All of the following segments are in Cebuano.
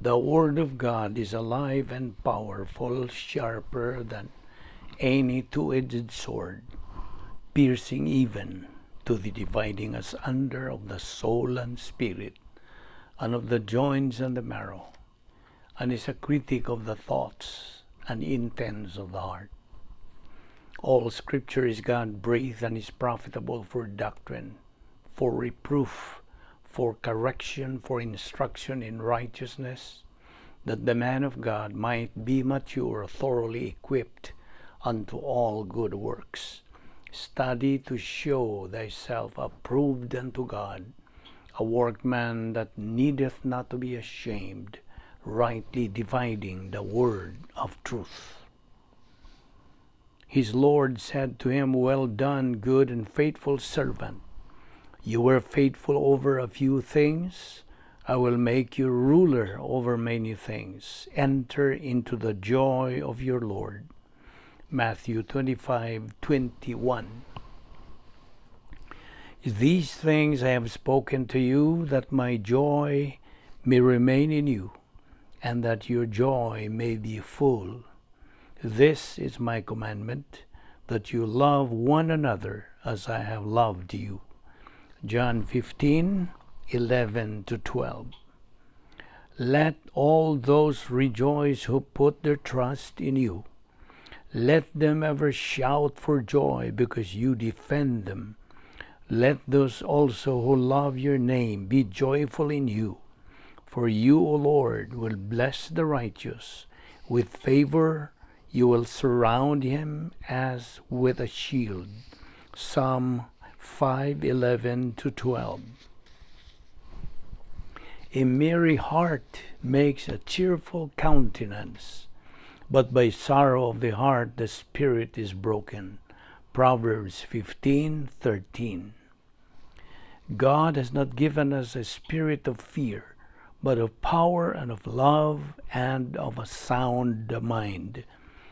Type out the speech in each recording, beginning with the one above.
The Word of God is alive and powerful, sharper than any two-edged sword, piercing even to the dividing asunder of the soul and spirit, and of the joints and the marrow, and is a critic of the thoughts and intents of the heart. All Scripture is God breathed and is profitable for doctrine, for reproof, for correction, for instruction in righteousness, that the man of God might be mature, thoroughly equipped unto all good works. Study to show thyself approved unto God, a workman that needeth not to be ashamed, rightly dividing the word of truth. His Lord said to him, "Well done, good and faithful servant. You were faithful over a few things. I will make you ruler over many things. Enter into the joy of your Lord." Matthew 25:21. These things I have spoken to you, that my joy may remain in you, and that your joy may be full. This is my commandment, that you love one another as I have loved you. John 15:11 to 12. Let all those rejoice who put their trust in you. Let them ever shout for joy because you defend them. Let those also who love your name be joyful in you. For you, O Lord, will bless the righteous. With favor you will surround him as with a shield. Psalm 5:11 to 12. A merry heart makes a cheerful countenance, but by sorrow of the heart the spirit is broken. Proverbs 15:13. God has not given us a spirit of fear, but of power and of love and of a sound mind.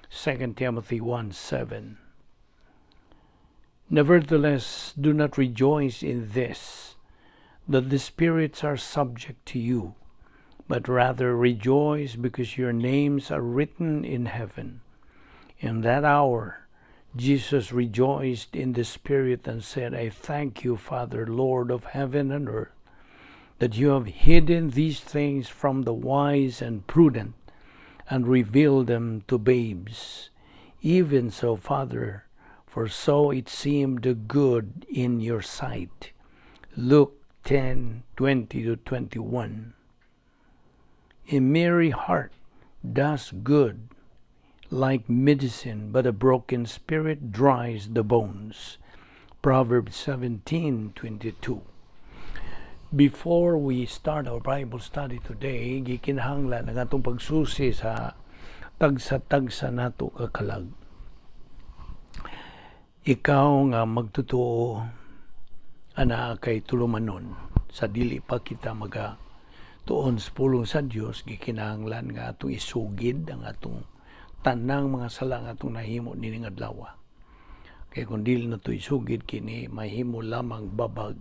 2 Timothy 1:7. Nevertheless, do not rejoice in this, that the spirits are subject to you, but rather rejoice because your names are written in heaven. In that hour, Jesus rejoiced in the Spirit and said, "I thank you, Father, Lord of heaven and earth, that you have hidden these things from the wise and prudent and revealed them to babes. Even so, Father, for so it seemed good in your sight." Luke 10:20 to 21. A merry heart does good like medicine, but a broken spirit dries the bones. Proverbs 17:22. Before we start our Bible study today, gikinahanglan ang atong pagsusi sa tagsa-tagsa nato ka kalag. Ikaw nga magtotoo, anaa kay tulumanon sa dili pa kita maga tuon sa pulong sa Dios, gikinahanglan nga atong isugid ang atong tanang mga sala nga atong nahimo nining adlaw. Kay kung dili nato isugid kini, mahimo lamang babag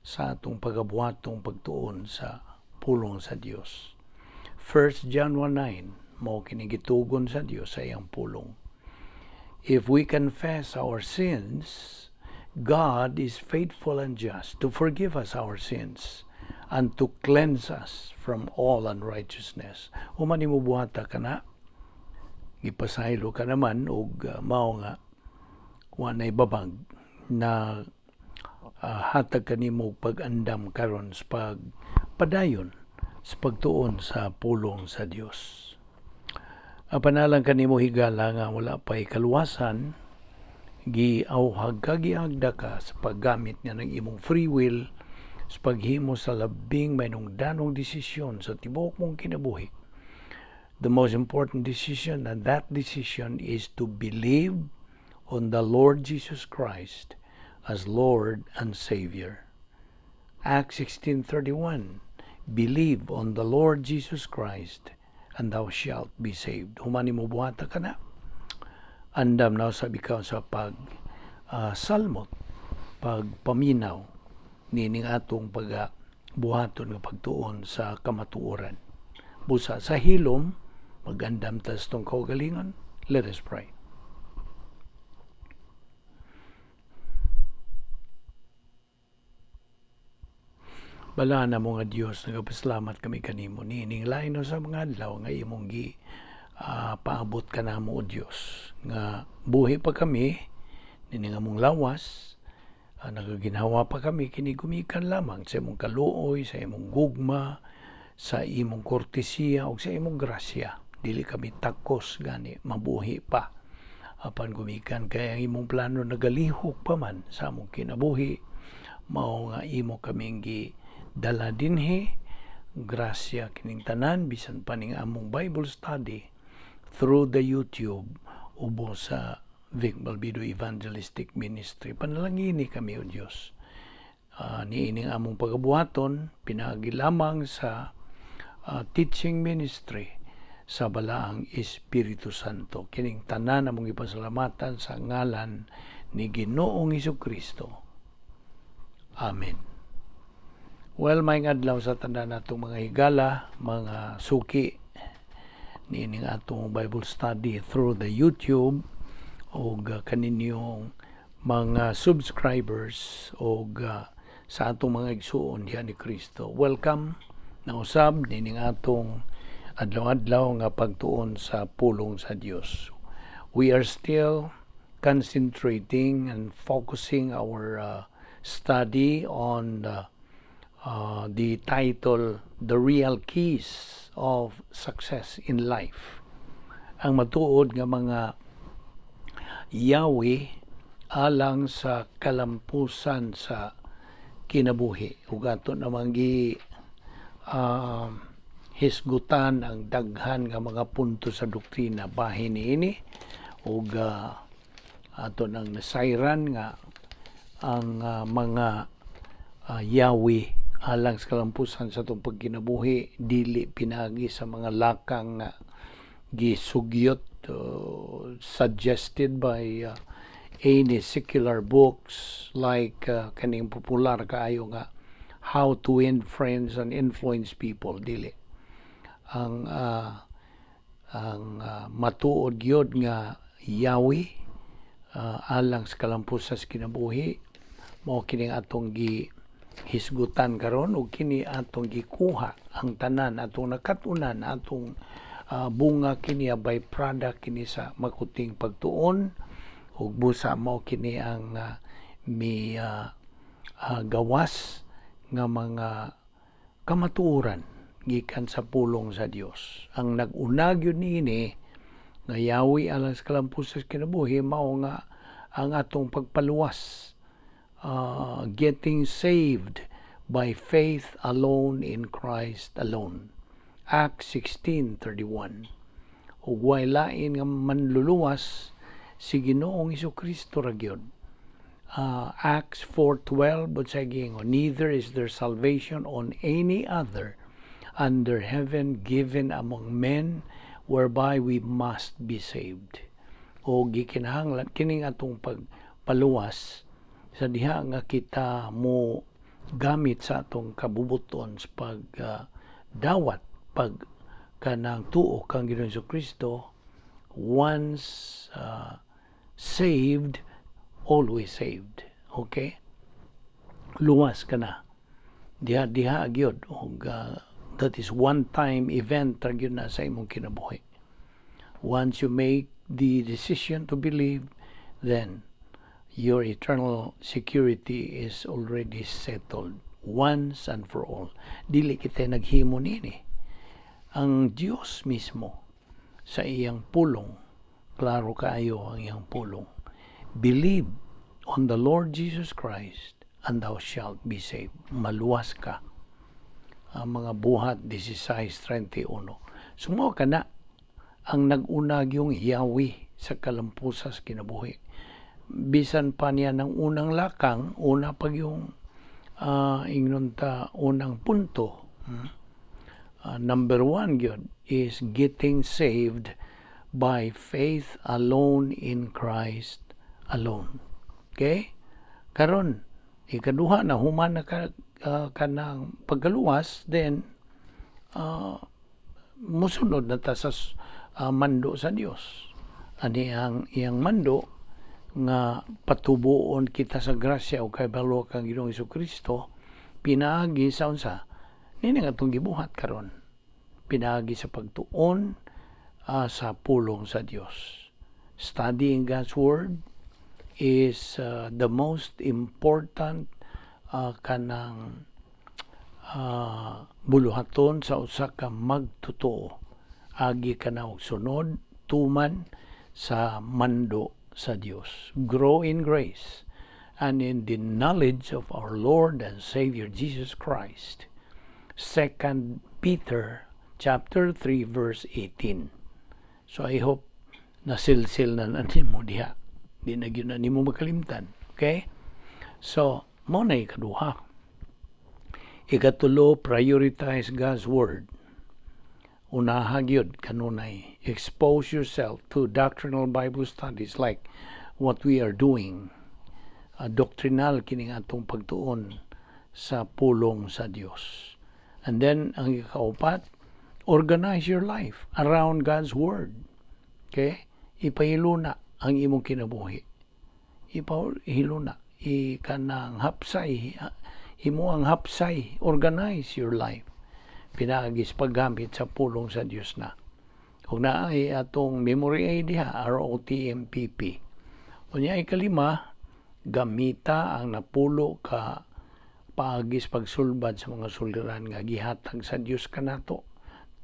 sa atong pagabuhatong pagtuon sa pulong sa Dios. 1 John 1:9, mao kini gitugon sa Dios sa iyang pulong. If we confess our sins, God is faithful and just to forgive us our sins and to cleanse us from all unrighteousness. Human nimo buhata kana, gipasaylo ka naman og mao nga wa nay babag na hatag kanimo pag-andam karon sa pagpadayon sa pagtuon sa pulong sa Dios. Panalang kanimo, higala, nga wala pa'y kaluwasan, giawhag ka, giagda ka sa paggamit niya ng imong free will sa paghimo sa labing mahinungdanong desisyon sa tibuok mong kinabuhi. The most important decision, and that decision is to believe on the Lord Jesus Christ as Lord and Savior. Acts 16:31, "Believe on the Lord Jesus Christ and thou shalt be saved." Human nimo buhata kana, andam na usab ikaw sa pag salmot, pagpaminaw nining atong pag buhaton nga pagtuon sa kamatuoran. Busa sa hilom, magandam ta sa atong kaugalingon. Let us pray. Balaan namo nga Dios, nagapasalamat kami kanimo niining lain sa mga adlaw nga imong gi paabot kanamo, O Dios, nga buhi pa kami nining among lawas, nagaginhawa pa kami. Kini gumikan lamang sa imong kaluoy, sa imong gugma, sa imong kortesiya ug sa imong grasya. Dili kami takos gani mabuhi pa, apan gumikan kay ang imong plano nagalihok pa man sa among kinabuhi, mao nga imo kaming gi dala dinhi. Grasya kining tanan, bisan pa ning among Bible study through the YouTube ubos sa Vic Balbido Evangelistic Ministry. Panalangini kami, O Dios, niining among pagabuhaton pinaagi lamang sa teaching ministry sa Balaang Espiritu Santo. Kining tanan among ipasalamatan sa ngalan ni Ginoong Kristo. Amen. Well, may adlaw sa tanan natong mga higala, mga suki niining atong Bible study through the YouTube og kaninyong mga subscribers og sa atong mga igsuon diha ni Kristo. Welcome na usab niining atong adlaw-adlaw nga pagtuon sa pulong sa Dios. We are still concentrating and focusing our study on the title "The Real Keys of Success in Life". Ang matuod nga mga yawi alang sa kalampusan sa kinabuhi. Ug ato namang gi hisgutan ang daghan nga mga punto sa doktrina bahin niini ug ato nang nasayran nga ang mga yawi alang sa kalampusan sa atong pagkinabuhi dili pinagi sa mga lakang nga gisugyot, suggested by any secular books like kaning popular kaayo nga How to Win Friends and Influence People. Dili ang matuod gyud nga yawi alang sa kalampusan sa kinabuhi mao kining atong gi hisgutan karon ug kini atong gikuha ang tanan, atong nakat-unan, atong bunga kini, by product kini sa makuting pagtuon ug busa mao kini ang mi gawas nga mga kamatuoran gikan sa pulong sa Dios. Ang nag-una gyud niini nga yawi alang sa kalampusan sa kinabuhi mao nga ang atong pagpaluwas, getting saved by faith alone in Christ alone. Acts 16:31. Ug way lain nga manluluwas, si Ginoong Kristo ra gyud. Acts 4:12, but sa giingon, "Neither is there salvation on any other under heaven given among men whereby we must be saved." O gikinahanglan kining atong pagpaluwas sa diha nga kita mo gamit sa atong kabubuton sa pag dawat pag kanang tuo kang Ginoong Kristo. Once saved, always saved. Okay, luwas ka na diha diha gyud og that is one time event ra gyud na sa imong kinabuhi. Once you make the decision to believe, then your eternal security is already settled once and for all. Dili kita naghimo nini. Ang Dios mismo sa iyang pulong, klaro kaayo ang iyang pulong. "Believe on the Lord Jesus Christ and thou shalt be saved." Maluwas ka. Ang mga Buhat 16:31. So mao kana ang nag-una gyung yawi sa kalampusan sa kinabuhi. Bisan pa niya ng unang lakang, una pag yung ingnon ta unang punto. Number one gyud is getting saved by faith alone in Christ alone. Okay? Karon, ikaduha na, human na ka, kanang pagkaluwas, then Musunod na ta sa mando sa Dios. Ani ang iyang mando nga patubuon kita sa grasya o kahibalo kang Ginoong Kristo pinaagi sa unsa nini nga atong gibuhat karon, pinaagi sa pagtuon sa pulong sa Dios. Studying God's Word is the most important kanang buluhaton sa usa ka magtotoo. Agi ka na og sunod, tuman sa mando sa Dios. Grow in grace and in the knowledge of our Lord and Savior Jesus Christ. 2 Peter chapter 3 verse 18. So I hope nasilsil na na nimo diha. Di na gyud na nimo makalimtan. Okay? So, mao na ikaduha. Ikatulo, prioritize God's Word. Unaha gyud kanunay. Expose yourself to doctrinal Bible studies like what we are doing. Doctrinal kining atong pagtuon sa pulong sa Dios. And then ang ikaupat, organize your life around God's Word. Okay? Ipahiluna ang imong kinabuhi. Ipahiluna. Ikanang hapsay. Himo ang hapsay. Organize your life. Pinaagi sa paggamit sa pulong sa Dios na. Kung naay atong memory aid diha, ROTMPP. Unya ikalima, gamita ang napulo ka paagis pagsulbad sa mga suliran nga gihatag sa Dios kanato.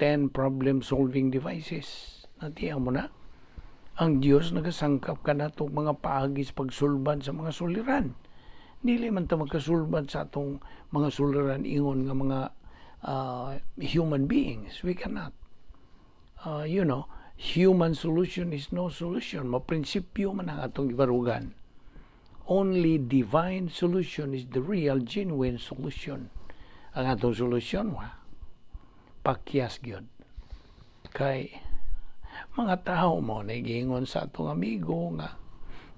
10 problem solving devices. Natiya mo na. Ang Dios nagasangkap kanato mga paagis pagsulbad sa mga suliran. Dili man ta magkasulbad sa atong mga suliran ingon nga mga human beings. We cannot. Human solution is no solution. Maprinsipyo man ang atong gibarugan. Only divine solution is the real, genuine solution. Ang atong solusyon, wa pakyas gyud. Kay mga tao mo na giingon sa atong amigo nga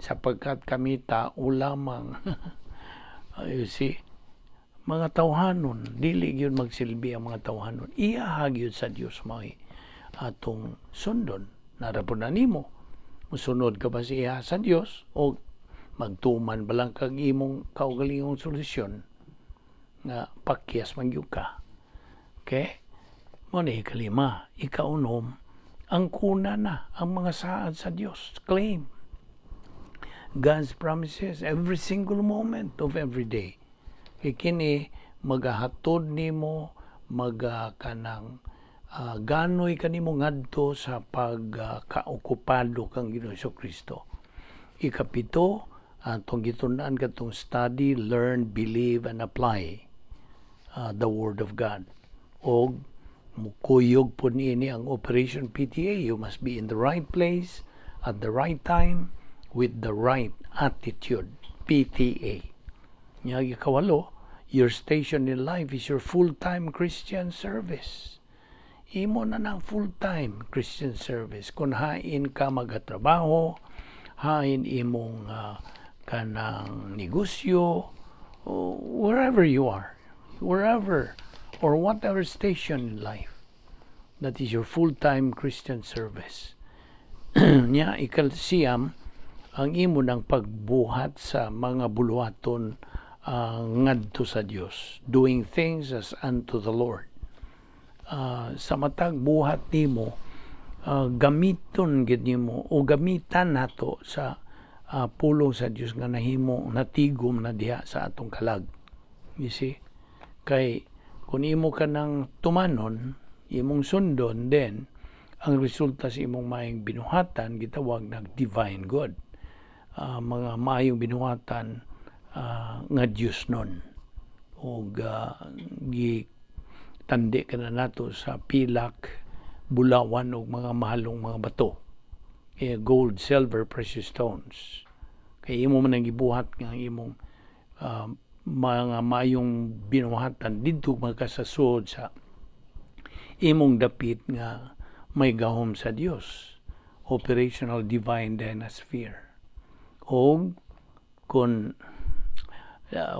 sapagkat kami tao lamang. You see, mga tawhanon, dili gyud magsilbi ang mga tawhanon. Iya gyud sa Dios may atong sundon. Naa ra pod na nimo. Musunod ka ba sa iya sa Dios o magtuman ba lang kag imong kaugalingong solusyon nga pakyas man gyud ka? Okay? Mao ni ikalima. Ikaunom, ang kuna na ang mga saad sa Dios. Claim God's promises every single moment of every day. Kay kini magahatod nimo, maga kanang ganoy kanimo ngadto sa pag kaokupado kang Ginoong Kristo. Ikapito, atong gitun-an katong study, learn, believe and apply the Word of God. Og mukuyog po niini ang Operation PTA. You must be in the right place at the right time with the right attitude. PTA. Nya ikawalo, your station in life is your full-time Christian service. Imo na ng full-time Christian service. Kung hain ka magatrabaho, hain imong kanang negosyo, o wherever you are, wherever or whatever station in life, that is your full-time Christian service. Nya ikalsiyam, ang imo ng pagbuhat sa mga buluhaton ngadto sa Dios, doing things as unto the Lord. Sa matag buhat nimo, gamiton gid nimo o gamitan nato sa pulong sa Dios nga nahimo natigom na diha sa atong kalag. You see? Kay kung imo ka ng tumanon, imong sundon, then ang resulta sa imong maayong binuhatan gitawag nag divine good. Mga maayong binuhatan nga Dios nun. Og gi tandi ka na nato sa pilak, bulawan og mga mahalong mga bato. Kaya gold, silver, precious stones. Kay imo man ang gibuhat nga imong mga maayong binuhatan didto magkasasud sa imong dapit nga may gahom sa Dios. Operational divine dynasphere. O kung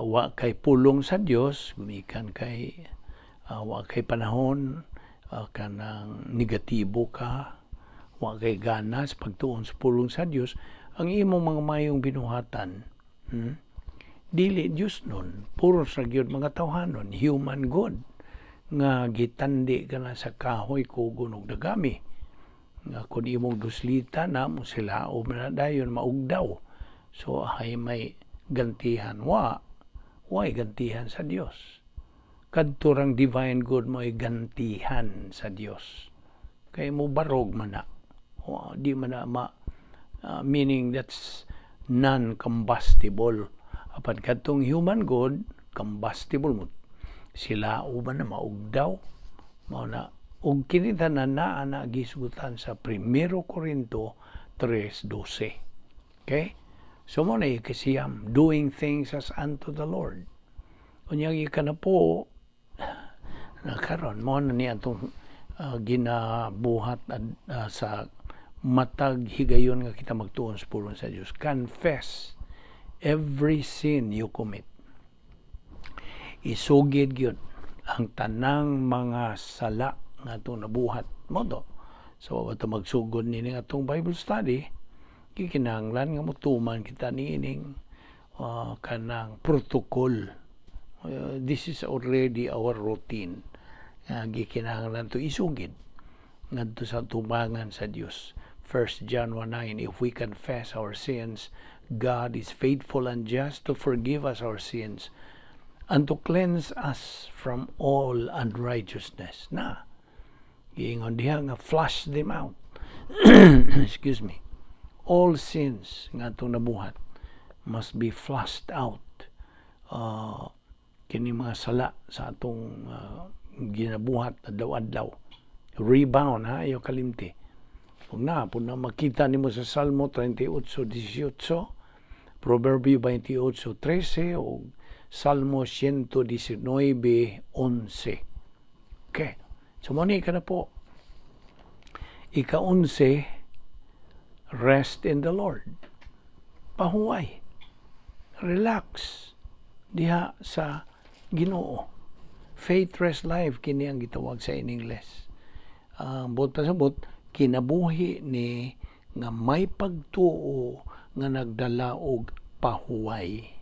wa kay pulong sa Dios, gumikan kay wa kay panahon, kanang negatibo ka, wa kay gana sa pagtuon sa pulong sa Dios, ang imong mga mayong binuhatan, Dili Dios nun, puros ra gyud mga tawhanon, human good nga gitandi ka na sa kahoy, kugon og dagami nga kung imong duslita na mo sila o na dayon maugdaw. So ay may gantihan, wa way gantihan sa Dios. Kadto rang divine good mo ay gantihan sa Dios kay mo barog man na. Wa, di man na ma meaning that's non-combustible, apan kadtong human good, combustible mo sila uban na maugdaw. Mao na og kini tanan naa na gisgutan sa Primero Corinto 3:12. Okay, so mo na ikasiyam, doing things as unto the Lord. Unya ikanapo na karon mo na ni atong ginabuhat sa matag higayon nga kita magtuon sa pulong sa Dios: confess every sin you commit. Isugid gyud ang tanang mga sala nga atong nabuhat mo to. So ato magsugod nini atong Bible study, gikinahanglan nga motuman kita niining kanang protocol. This is already our routine. Gikinahanglan to isugid ngadto sa tubangan sa Dios. 1 John 1:9, "If we confess our sins, God is faithful and just to forgive us our sins and to cleanse us from all unrighteousness." Na giingon diha nga flush them out. Excuse me. All sins nga atong nabuhat must be flushed out. Kini mga sala sa atong ginabuhat adlaw-adlaw. Rebound ha, ayaw kalimti. Kung na, kung na makita nimo sa Salmo 38:18, Proverbio 28:13 o Salmo 119:11. Okay. So, mo ni ka na po. Ika-11, rest in the Lord. Pahuway. Relax diha sa Ginoo. Faith rest life kini ang gitawag sa in English. Ang buot pasabot, kinabuhi ni nga may pagtuo nga nagdala og pahuway.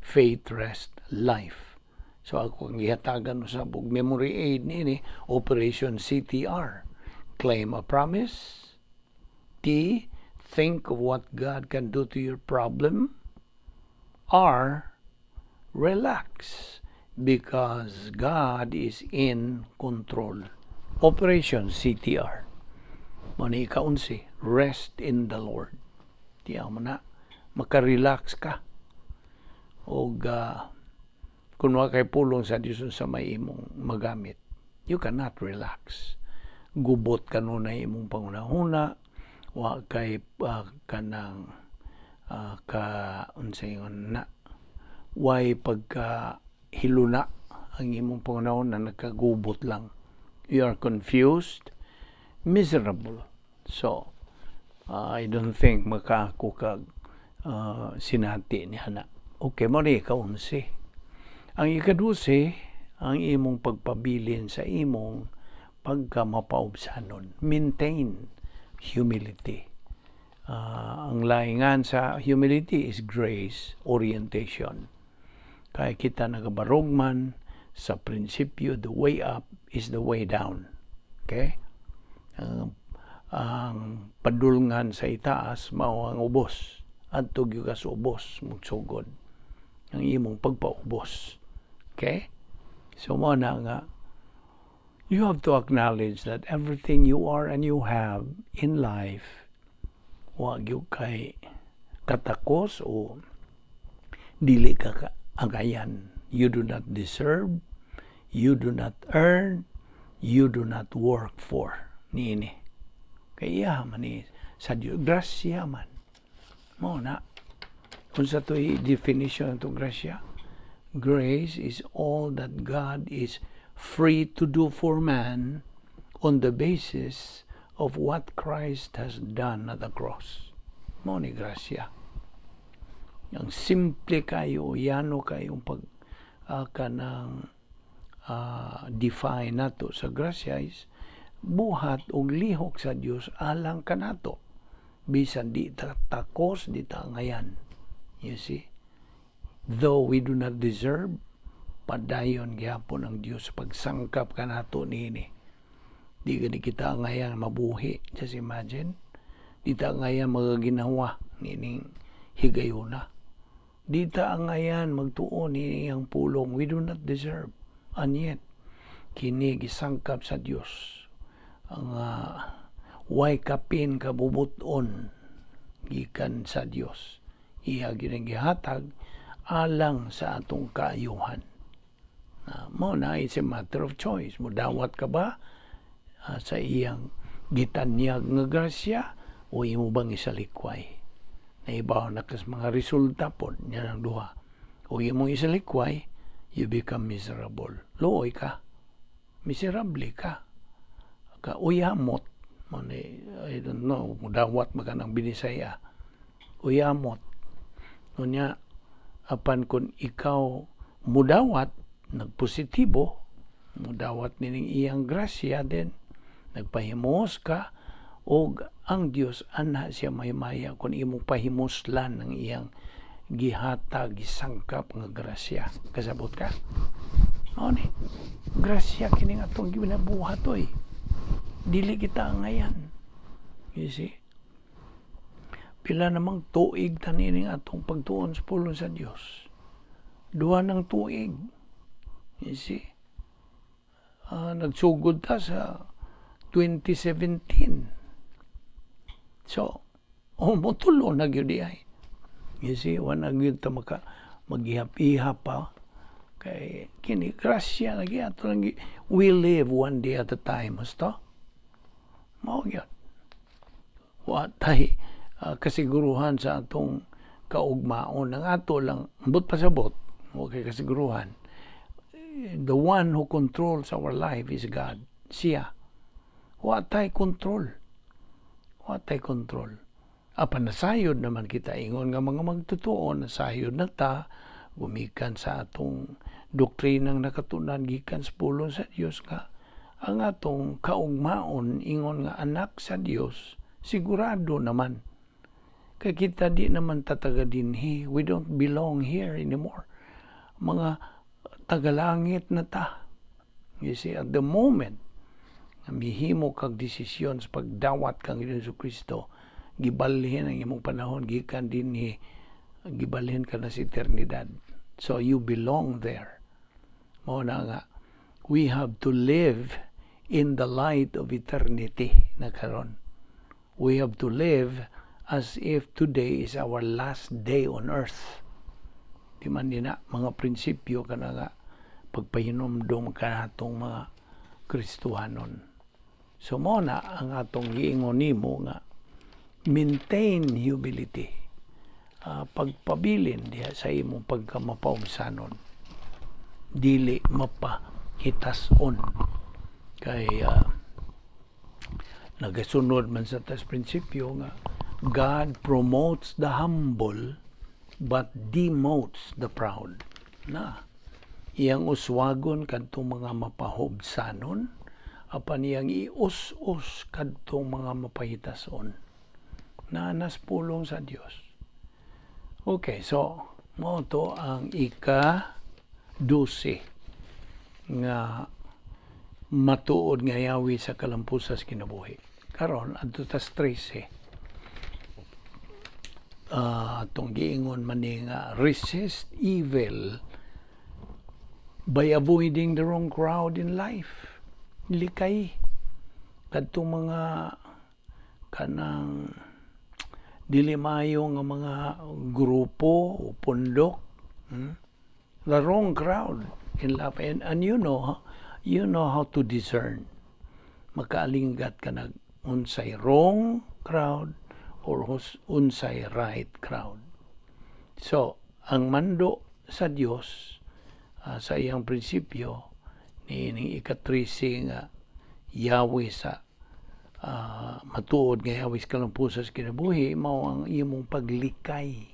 Faith rest life. So ako ang gihatagan usab og memory aid niini, Operation CTR. Claim a promise. T, think of what God can do to your problem. R, relax because God is in control. Operation CTR. Mo ni ika-11, rest in the Lord. Tiyaw mo na, makarelax ka. Og kung wa kay pulong sa Dios sa may imong magamit, you cannot relax. Gubot kanunay imong pangunahuna, wa kay kanang ka unsay ingon na, way pagka hiluna ang imong pangunahuna, nagkagubot lang. You are confused, miserable. So, I don't think makaako kag sinati ni ana. Okay, mo ni ika-11. Ang ika-12, ang imong pagpabilin sa imong pagkamapaubsanon. Maintain humility. Ang laingan sa humility is grace orientation. Kaya kita nagabarog man sa prinsipyo, the way up is the way down. Okay? Ang padulngan sa itaas mao ang ubos. Adto gyud ka sa ubos mugsugod. Ang imong pagpaubos. Okay? So mo na nga you have to acknowledge that everything you are and you have in life, wa gyud kay katakos o dili ka angayan. You do not deserve, you do not earn, you do not work for niini. Kay iya man ni sa Dios, grasya man. Mo na. Unsa to'y definition ato grasya? Grace is all that God is free to do for man on the basis of what Christ has done at the cross. Mo ni grasya. Ang simple kayo, yano kayong pag kanang define nato sa grasya is buhat og lihok sa Dios alang kanato bisan di ta takos, di ta angayan. You see, though we do not deserve, padayon gihapon ang Dios pagsangkap kanato niini. Di gani kita angayan mabuhi. Just imagine, di ta angayan magaginawa niining higayuna. Di ta angayan magtuon ni iyang pulong. We do not deserve, and yet kini gisangkap sa Dios ang way kapin kabubuton gikan sa Dios. Iya gyud gihatag alang sa atong kaayuhan. Na mo na, it's a matter of choice. Mudawat ka ba sa iyang gitanyag nga grasya o imo bang isalikway? Naibaw na kas mga resulta pod niya ng duha. O imong isalikway, you become miserable. Luoy ka, miserable ka ka, uyamot mo ni. I don't know, mudawat man ka ng Binisaya, uyamot. Unya apan kung ikaw mudawat, nagpositibo, mudawat nining iyang grasya, then nagpahimos ka og ang Dios anha siya mahimaya kung imong pahimuslan ang iyang gihatag, gisangkap nga grasya. Kasabot ka? Mao ni grasya kini nga atong ginabuhat oy. Dili kita angayan. You see, pila namang tuig tanining atong pagtuon sa pulong sa Dios? 2 ng tuig. You see, nagsugod ta sa 2017. So, oh, motulo na gyud ay. You see, wala gyud ta maka maghihap-ihap pa kay kini grasya lagi ato lang. We live one day at a time. Husto mao gyud, wa tay kasiguruhan sa atong kaugmaon. Ang ato lang ambot pasabot, wa kay kasiguruhan. The one who controls our life is God. Siya. Wa tay control, wa tay control. Apan nasayod naman kita ingon nga mga magtotoo, nasayod na ta gumikan sa atong doktrinang nakatunan gikan sa pulong sa Dios nga ang atong kaugmaon ingon nga anak sa Dios sigurado naman. Kay kita di naman tataga dinhi. We don't belong here anymore. Mga tagalangit na ta. You see, at the moment nga mihimo kag desisyon sa pagdawat kang Hesus Kristo, gibalhin ang imong panahon gikan dinhi, gibalhin ka na sa eternidad. So you belong there. Mao na nga we have to live in the light of eternity na karon. We have to live as if today is our last day on earth. Di man din na mga prinsipyo kana nga pagpahinomdom kanatong mga Kristohanon. So mo na ang atong giingon nimo nga maintain humility. Pagpabilin diha sa imong pagkamapaubsanon. Dili mapahitason kay nagasunod man sa tas prinsipyo nga God promotes the humble but demotes the proud. Na iyang uswagon kadtong mga mapahubsanon apan iyang ius-us kadtong mga mapahitason na nas pulong sa Dios. Okay, so mao to ang ika 12 nga matuod nga yawi sa kalampusas kinabuhi. Karon adto tas 13. Atong giingon man ni nga resist evil by avoiding the wrong crowd in life. Likay kadtong mga kanang dili maayo nga mga grupo o pundok. The wrong crowd in life, and you know how to discern. Makaalinggat ka nag unsay wrong crowd or unsay right crowd. So ang mando sa Dios sa iyang prinsipyo ni ika-13 nga yawi sa matuod nga yawi sa kalampusas kinabuhi mao ang imong paglikay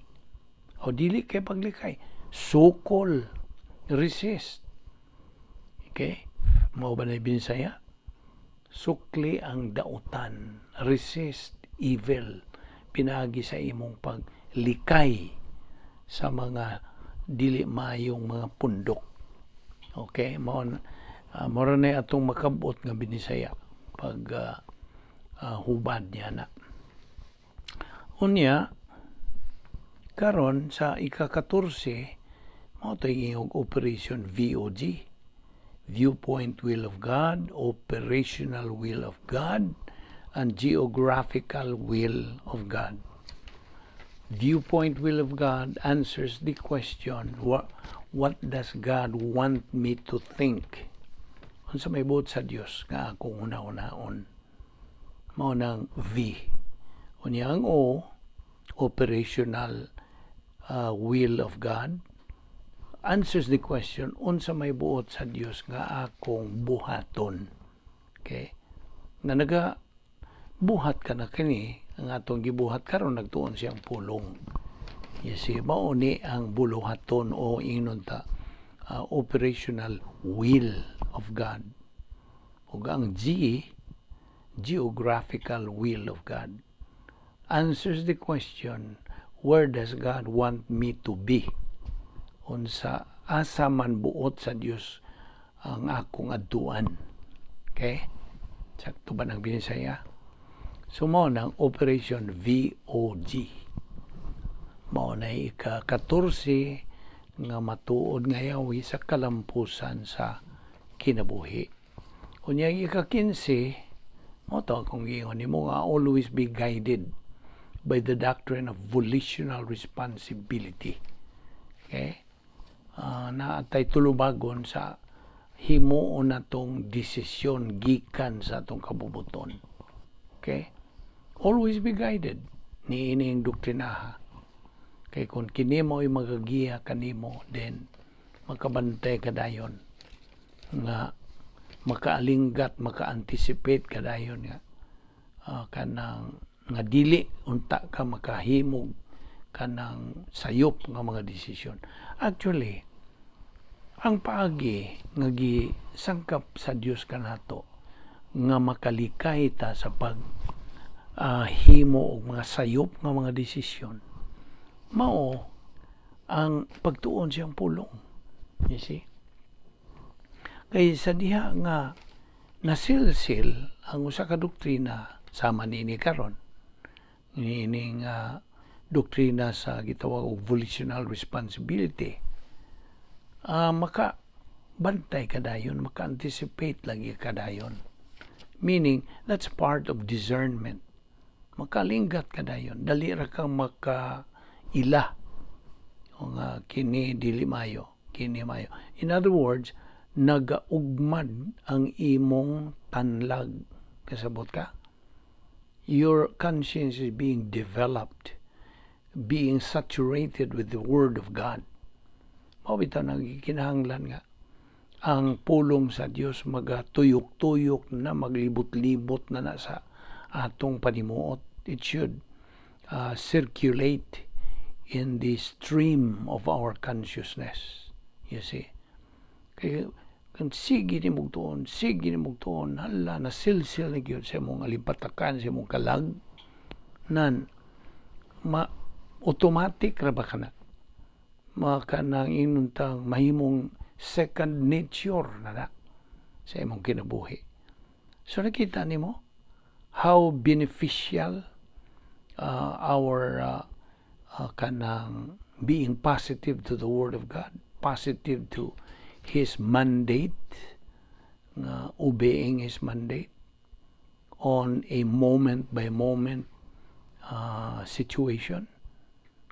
o dili kay paglikay, sukol, resist. Okay? Mao ba na Binisaya? Sukli ang dautan. Resist evil. Pinaagi sa imong paglikay sa mga dili maayong mga pundok. Okay? Mao na atong makabot nga Binisaya pag hubad niya na. Unya, karon sa ika-14, mao to'y ingog Operation VOG. Viewpoint Will of God, Operational Will of God, and Geographical Will of God. Viewpoint Will of God answers the question, what does God want me to think? Unsa may buot sa Dios nga akong una-unaon? Mao nang V. Unya ang O, Operational Will of God, answers the question, unsa may buot sa Dios nga akong buhaton? Okay? Nga naga buhat ka na kini, ang atong gibuhat karon, nagtuon siyang pulong. You see, mao ni ang buluhaton o ingnon ta operational will of God. Ug ang G, Geographical Will of God, answers the question, where does God want me to be? Unsa, asa man buot sa Dios ang akong adtuan? Okay? Sakto ba ng Binisaya? So mao nang Operation VOG. Mao na ika-14 nga matuod nga yawi sa kalampusan sa kinabuhi. Unya ika-15, mao to akong giingon nimo nga always be guided by the doctrine of volitional responsibility. Okay? Naa tay tulubagon sa himuon natong desisyon gikan sa atong kabubuton. Okay? Always be guided ni ining doktrinaha. Kay kung kini mo ay magagiya kanimo, then makabantay ka dayon nga makaalinggat, maka-anticipate ka dayon nga kanang nga dili unta ka makahimog kanang sayop nga mga desisyon. Actually, ang paagi nga gisangkap sa Dios kanato nga makalikay ta sa pag himo og mga sayop nga mga desisyon mao ang pagtuon siyang pulong. You see? Kay sa diha nga nasilsil ang usa ka doktrina sama niini karon, niining doktrina sa gitawag og volitional responsibility, maka bantay ka dayon, maka-anticipate lagi ka dayon, meaning that's part of discernment. Makalingat ka dayon, dali ra kang makaila o nga kini dili mayo, kini mayo. In other words, nagaugmad ang imong tanlag, kasabot ka? Your conscience is being developed, being saturated with the Word of God. Mao bitaw nagkinahanglan nga ang pulong sa Dios magatuyok-tuyok na, maglibot-libot na na sa atong panimuot. It should circulate in the stream of our consciousness. You see? Kay kung sige ni mong tuon, sige ni mong tuon, hala, nasilsil ni gyud sa imong alimpatakan, sa imong kalag, nan, ma, automatic ra ba kana? Makanang inuntang mahimong second nature na na sa imong kinabuhi. So nakita nimo how beneficial our kanang being positive to the Word of God, positive to His mandate, nga obeying His mandate on a moment by moment situation.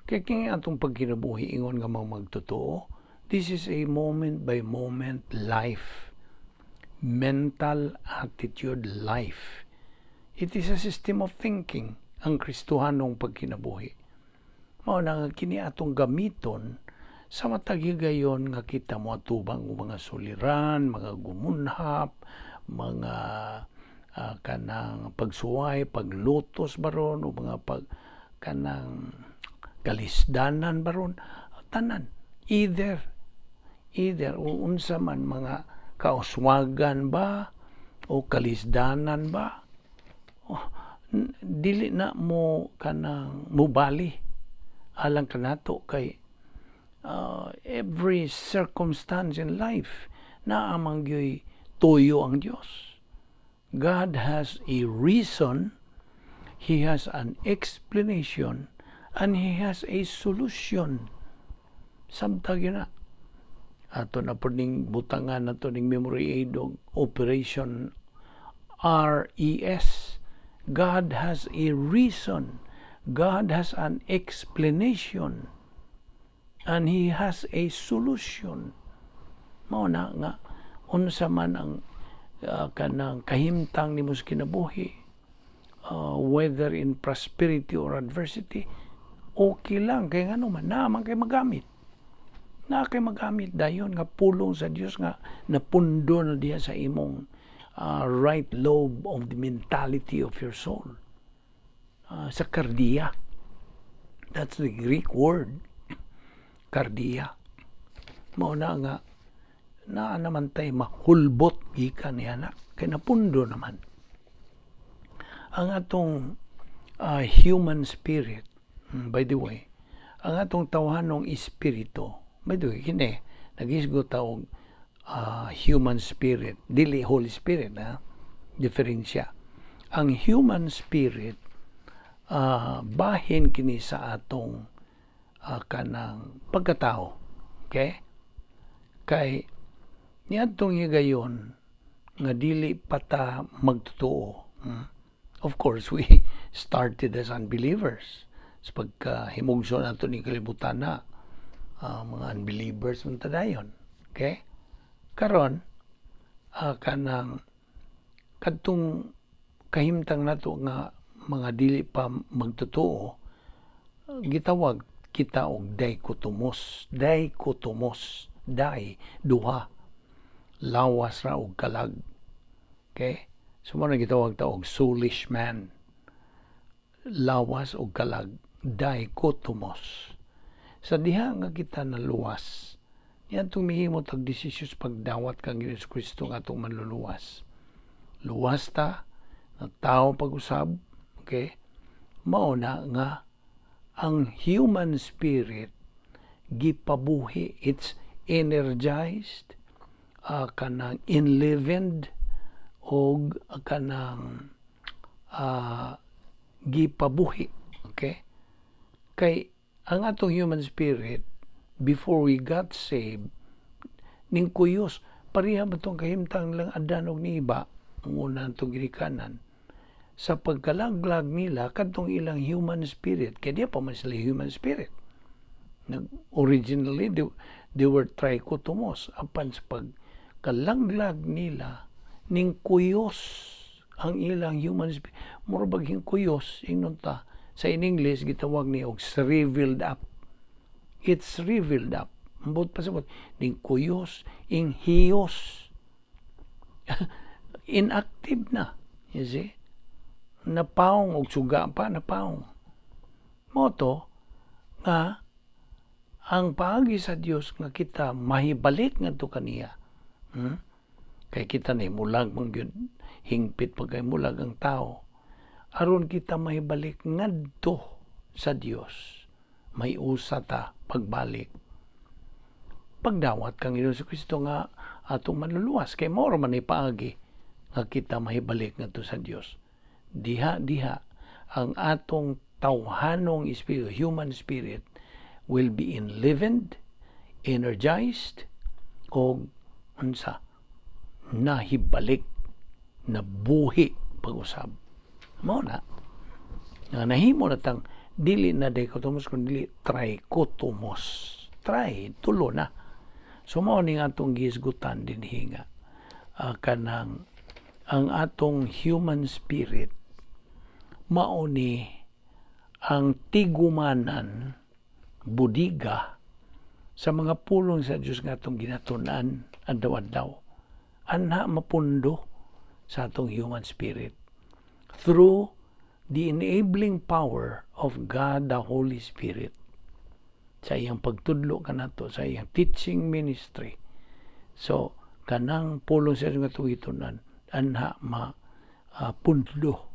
Kaya kini atong pagkinabuhi, ingon nga mga magtotoo, this is a moment by moment life. Mental attitude life. It is a system of thinking ang Kristohanong pagkinabuhi. Mao na nga kini atong gamiton sa matag higayon nga kita mo atubang og mga suliran, mga gumunhap, mga kanang pagsuway, paglutos baron o mga pag kanang kalisdanan baron, tanan, either o unsa man mga Kauswagan ba o kalisdanan ba, oh, dili na mo kanang mubali alang kanato kay every circumstance in life naa man gyoy tuyo ang Dios. God has a reason, He has an explanation, and He has a solution. Samtang yun na. Ato na po ning butangan nato ning memory aid og Operation RES. God has a reason. God has an explanation. And He has a solution. Mao na nga unsa man ang kanang kahimtang nimo sa kinabuhi, whether in prosperity or adversity, okay lang kay ngano man naa man kay magamit, naa kay magamit dayon nga pulong sa Dios nga napundo na diha sa imong right lobe of the mentality of your soul, sa kardia. That's the Greek word, kardia. Mao na nga naa naman tay mahulbot gikan niya na kay napundo naman ang atong human spirit. By the way, ang atong tawhanong espiritu, by the way, kini nagisgot ta og human spirit, dili Holy Spirit ha, diferensya. Ang human spirit, bahin kini sa atong kanang pagkatao, okay? Kay niadtong higayon nga dili pa ta magtotoo. Of course, we started as unbelievers sa pagkahimugso nato ni kalibutan na mga unbelievers man ta dayon, okay? Karon, kanang kadtong kahimtang nato nga mga dili pa magtotoo, gitawag kita og dichotomous. Dichotomous, di, duha, lawas ra og kalag, okay? So mo na gitawag ta og soulish man, lawas og kalag, dichotomous. Sa diha nga kita naluwas niadtong mihimo tag desisyon sa pagdawat kang Hesus Kristo nga atong manluluwas, luwas ta na tao pag-usab, okay? Mao na nga ang human spirit gipabuhi, it's energized, kanang enlivened og kanang gipabuhi, okay? Kay ang atong human spirit before we got saved ning kuyos, pareha ba tong kahimtang lang Adan og ni Eva, ang una atong ginikanan. Sa pagkalaglag nila, kadtong ilang human spirit, kay di pa man sila human spirit. Nag originally they were trichotomous. Apan sa pagkalaglag nila, ning kuyos ang ilang human spirit, mura bag kuyos. Ingnon ta sa in English, gitawag ni og shriveled up. It's shriveled up. Ambot pa sa ning kuyos, ing hiyos, inactive na, you see? Napaong og suga pa, napaong. Mao to nga ang paagi sa Dios nga kita mahibalik ngadto kaniya. Kay kita ni mulag man gyud, hingpit pa kay mulag ang tao. Aron kita mahibalik ngadto sa Dios, may usa ta pagbalik: pagdawat kang Hesus Kristo nga atong manluluwas, kay mao ra man ni paagi nga kita mahibalik ngadto sa Dios. Diha diha ang atong tawhanong espiritu, human spirit, will be enlivened, energized, og unsa, nahibalik, nabuhi pag-usab. Mao na nga nahimo na tang dili na dichotomous kun dili trichotomous. Tri, tulo na. So mao ni atong gihisgutan dinhi nga kanang ang atong human spirit mao ni ang tigumanan, budiga sa mga pulong sa Dios nga atong ginatun-an adlaw-adlaw. Anha mapundo sa atong human spirit through the enabling power of God the Holy Spirit sa iyang pagtudlo kanato, sa iyang teaching ministry. So Kanang pulong sa nga atong gitun-an anha ma pundo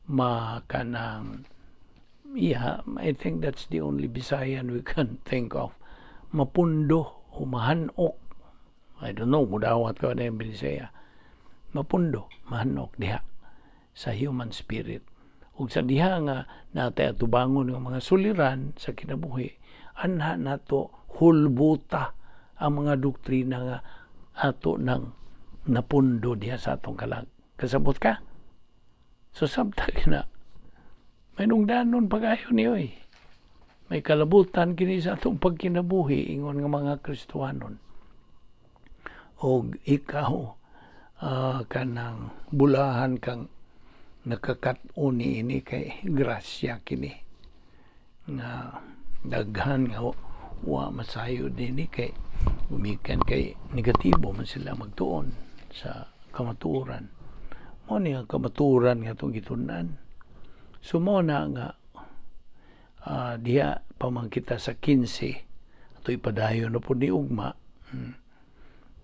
ma kanang, yeah, I think that's the only Bisayan we can think of, mapundo o mahanok. I don't know, mudawat ka na yung Bisaya. Mapundo, mahanok diha sa human spirit. Ug sa diha nga natay atubangon ng mga suliran sa kinabuhi, anha nato hulbuta ang mga doktrina nga ato nang napundo diha sa atong kalag. Kasabot ka? So samtang na may nungdanon pagayo niyo eh. May kalabutan kini sa atong pagkinabuhi ingon nga mga Kristohanon. Og ikaw kanang bulahan kang nakakat-on ini kay grasya kini nga daghan nga wa masayod nini kay gumikan kay negatibo man sila magtuon sa kamatuoran. Mao ni ang kamatuoran nga atong gitun-an. So mao na nga diha pa man kita sa 15 ato ipadayon na pud ni ugma.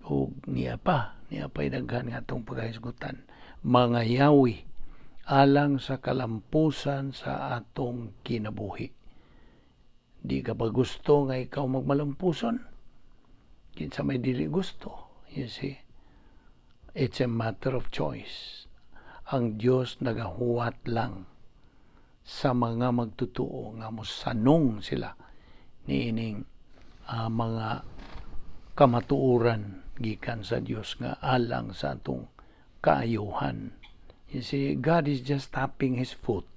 Ug niya pa daghan nga atong paghisgutan, mga yawi, alang sa kalampusan sa atong kinabuhi. Di ka ba gusto nga ikaw magmalampuson? Kinsa may dili gusto, you see? It's a matter of choice. Ang Dios nagahuwat lang sa mga magtutuo nga mosanong sila niining mga kamatuoran gikan sa Dios nga alang sa atong kaayuhan. You see, God is just tapping His foot.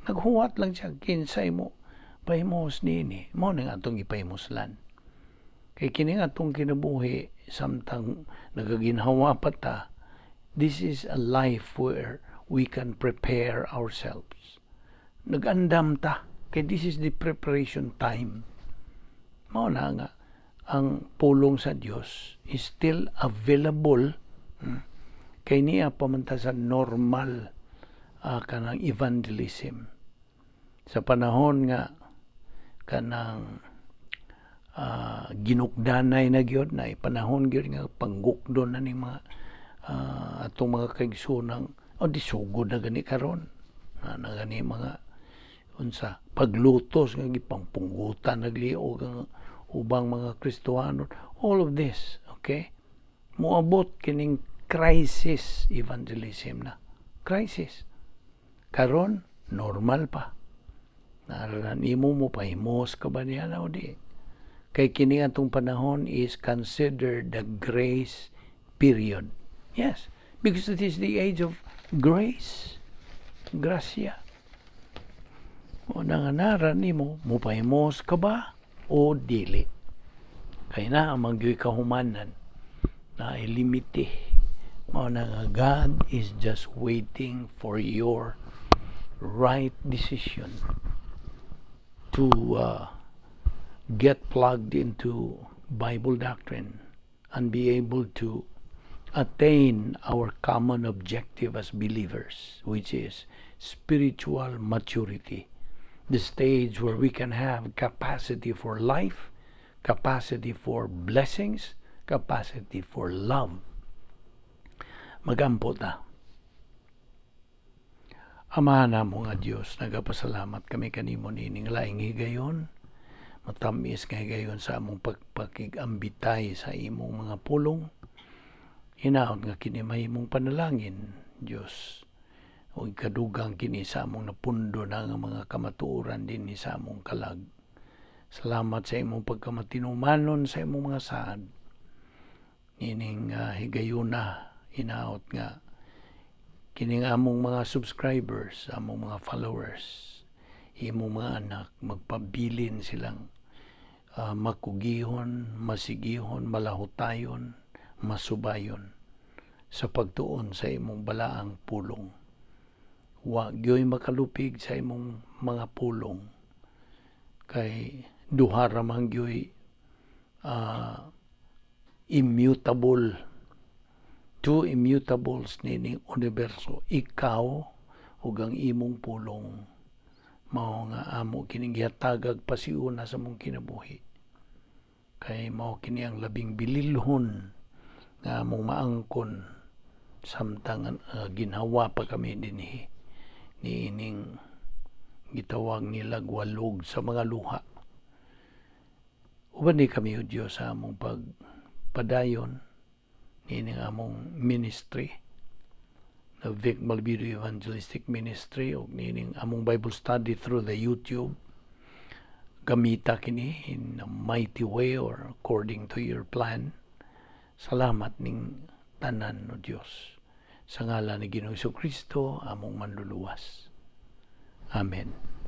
Naghuwat lang siya, kinsay mo pahimos niini. Mao nang atong ipahimuslan. Kay kini atong kinabuhi samtang nagaginhawa pa ta, this is a life where we can prepare ourselves. Nag-andam ta kay this is the preparation time. Mao na nga ang pulong sa Dios is still available, Kay niya pamanta sa normal kanang evangelism. Sa panahon nga kanang ginukdanay na gyud na panahon gyud nga panggukdon na ning mga atong mga kaigsoonang o di sugod na gani karon na gani mga unsa paglutos nga gipangpunggutan, nagliog ang ubang mga Kristohanon, all of this, okay? Moabot kining crisis evangelism na crisis. Karon normal pa. Nararan imo mo pahimos ka ba niya na o di? Kay kini atong panahon is considered the grace period. Yes, because it is the age of grace, gracia. O nanganaran nimo, mupahimos ka ba o dili? Kay na ang magyoy kahumanan na limite. Mao na nga God is just waiting for your right decision to get plugged into Bible doctrine and be able to attain our common objective as believers, which is spiritual maturity, the stage where we can have capacity for life, capacity for blessings, capacity for love. Magampo ta. Ama namo nga Dios, nagapasalamat kami kanimo nining laing higayon. Matamis nga higayon sa among pagpakig-ambitay sa imong mga pulong. Hinaot nga kini mahimong panalangin, Dios. O kadugang kini sa among napundo na nga mga kamatuoran din sa among kalag. Salamat sa imong pagkamatinumanon sa imong mga saad. Nining higayuna, hinaot nga kining among mga subscribers, among mga followers, imong mga anak, magpabilin silang makugihon, masigihon, malahutayon, masubayon sa pagtuon sa imong balaang pulong. Wa gyoy makalupig sa imong mga pulong kay duha ra man gyoy immutable, two immutables nining universo, ikaw ug ang imong pulong. Mao nga amo kining gihatagag pasiuna sa among kinabuhi kay mao kini ang labing bililhon. nga among maangkon samtang ginhawa pa kami dinhi niining gitawag nila walog sa mga luha. Uban ni kami, O Diyos, sa among pagpadayon niining among ministry na Vic Malvido Evangelistic Ministry ug niining among Bible study through the YouTube. Gamita kini in a mighty way or according to your plan. Salamat ning tanan, O Dios. Sa ngalan ni Ginoong Kristo, among Manluluwas. Amen.